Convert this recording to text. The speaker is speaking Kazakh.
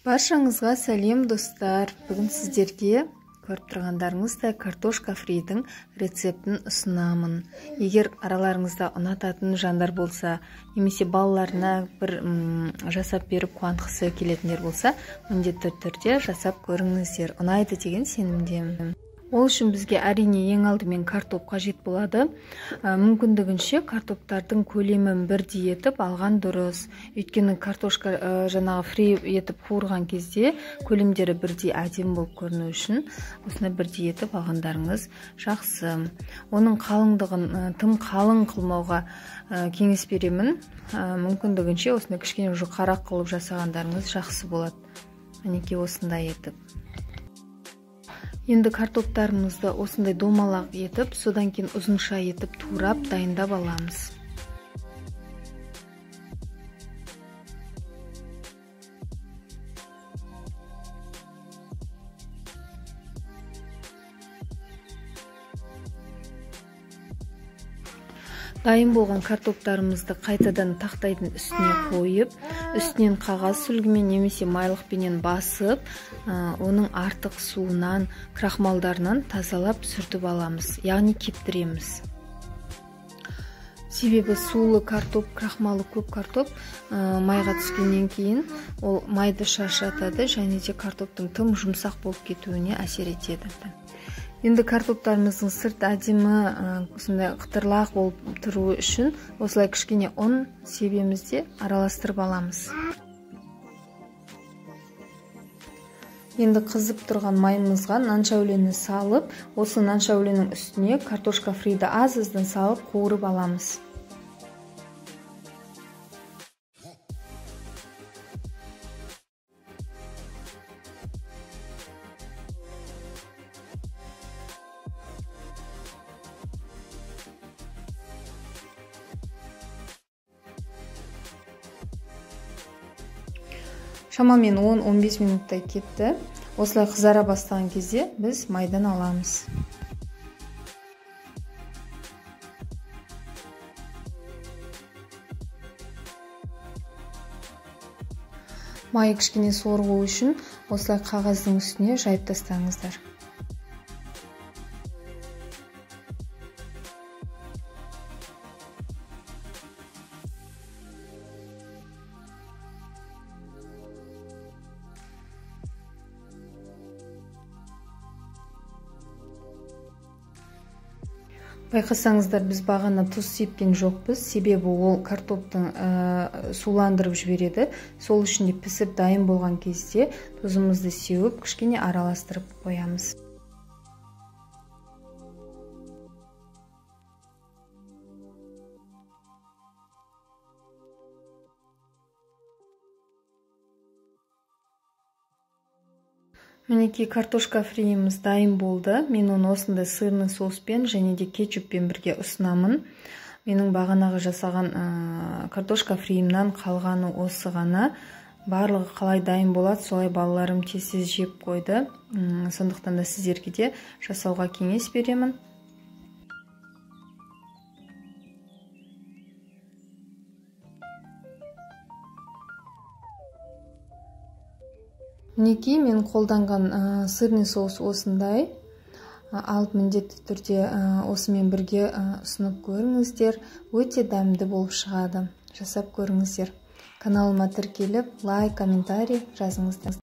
Баршаңызға сәлем, достар. Бүгін сіздерге көріп тұрғандарыңыздай картошка фридің рецептін ұсынамын. Егер араларыңызда ұнататын жандар болса, немесе балаларына бір жасап беріп қуантқысы келетіндер болса, міндетті түрде жасап көріңіздер. Ұнайды деген сенімдемін. Ол үшін бізге әрине ең алдымен картоп қажет болады. Мүмкіндігінше картоптардың көлемін бірдей етіп алған дұрыс. Өйткені картошка жаңағы фри етіп қуырған кезде көлемдері бірдей әдемі болып көріну үшін осыны бірдей етіп алғандарыңыз жақсы. Оның қалыңдығын тым қалың қылмауға кеңес беремін. Мүмкіндігінше осыны кішкене жұқарақ қылып жасағандарыңыз жақсы болады. Мінекей осындай етіп. Енді картоптарымызды осындай домалақ етіп, содан кейін ұзынша етіп турап дайындап аламыз. Дайын болған картоптарымызды қайтадан тақтайдың үстіне қойып, үстінен қағаз сүлгімен немесе майлықпенен басып, оның артық суынан, крахмалдарынан тазалап сүртіп аламыз, яғни кептіреміз. Себебі сулы картоп, крахмалы көп картоп майға түскеннен кейін ол майды шашатады және де картоптың тым жұмсақ болып кетуіне әсер етеді. Енді картоптарымыздың сырт әдемі осындай қытырлақ болып тұруы үшін осылай кішкене ұн себеміз де араластырып аламыз. Енді қызып тұрған майымызға нан шәулені салып, осы нан шәуленің үстіне картошка фриді аз-аздан салып қуырып аламыз. Шамамен 10-15 минуттай кетті. Осылай қызара бастаған кезде біз майдан аламыз. Майы кішкене сорғу үшін осылай қағаздың үстіне жайып тастаңыздар. Байқасаңыздар, біз бағана тұз сепкен жоқпыз, себебі ол картоптың суландырып жібереді. Сол үшін де пісіп дайын болған кезде тұзымызды сеуіп, кішкене араластырып қоямыз. Мінекей картошка фриіміз дайын болды. Мен оны осындай сырный соуспен және де кетчуппен бірге ұсынамын. Менің бағанағы жасаған картошка фриімнан қалғаны осы ғана. Барлығы қалай дайын болады, солай балаларым тез-тез жеп қойды. Сондықтан да сіздерге де жасауға кеңес беремін. Мінекей мен қолданған сырный соус осындай. Алып міндетті түрде осымен бірге ұсынып көріңіздер. Өте дәмді болып шығады. Жасап көріңіздер. Каналыма тіркеліп, лайк, комментарий жазыңыздар.